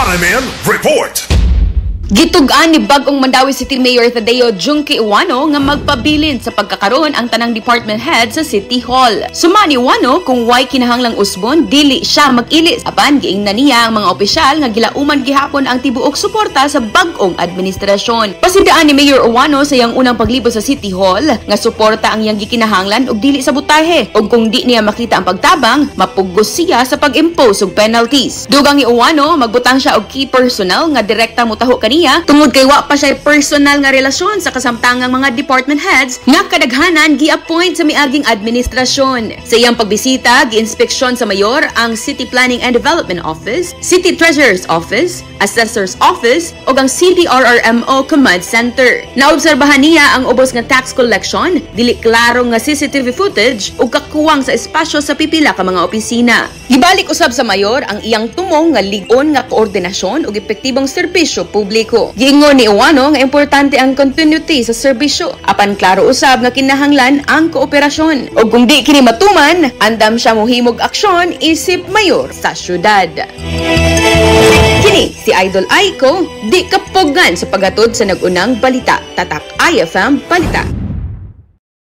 RMN Report. Gitug-an ni bag-ong Mandaue City Mayor Thadeo Junkie Ouano nga magpabilin sa pagkakaroon ang tanang department head sa City Hall. Suma ni Ouano, kung way kinahanglang usbon, dili siya mag-ilis. Apan giingnan niya ang mga opisyal nga gilauman gihapon ang tibuok suporta sa bag-ong administrasyon. Pasindaan ni Mayor Ouano sa iyang unang paglibot sa City Hall nga suporta ang iyang gikinahanglan ug dili sabotahe. Ug kung di niya makita ang pagtabang, mapugos siya sa pag-impose og penalties. Dugang ni Ouano, magbutang siya og key personnel nga direkta mutaho kaniya tungod kay wa pa siya personal nga relasyon sa kasamtangang mga department heads nga kadaghanan gi-appoint sa miaging administrasyon. Sa iyang pagbisita, giinspeksyon sa mayor ang City Planning and Development Office, City Treasurer's Office, Assessor's Office ug ang CDRRMO Command Center. Naobserbahan niya ang ubos nga tax collection, dili klaro nga CCTV footage ug kakuwang sa espasyo sa pipila ka mga opisina. Gibalik usab sa mayor ang iyang tumong nga lig-on nga koordinasyon ug epektibong serbisyo publiko. Giingon ni Ouano nga importante ang continuity sa serbisyo apan klaro usab nga kinahanglan ang kooperasyon. Ug kung di kini matuman, andam siya mohimog aksyon isip mayor sa syudad. Kini si Idol Aiko, di kapugan sa paghatod sa nag-unang balita. Tatak IFM Balita.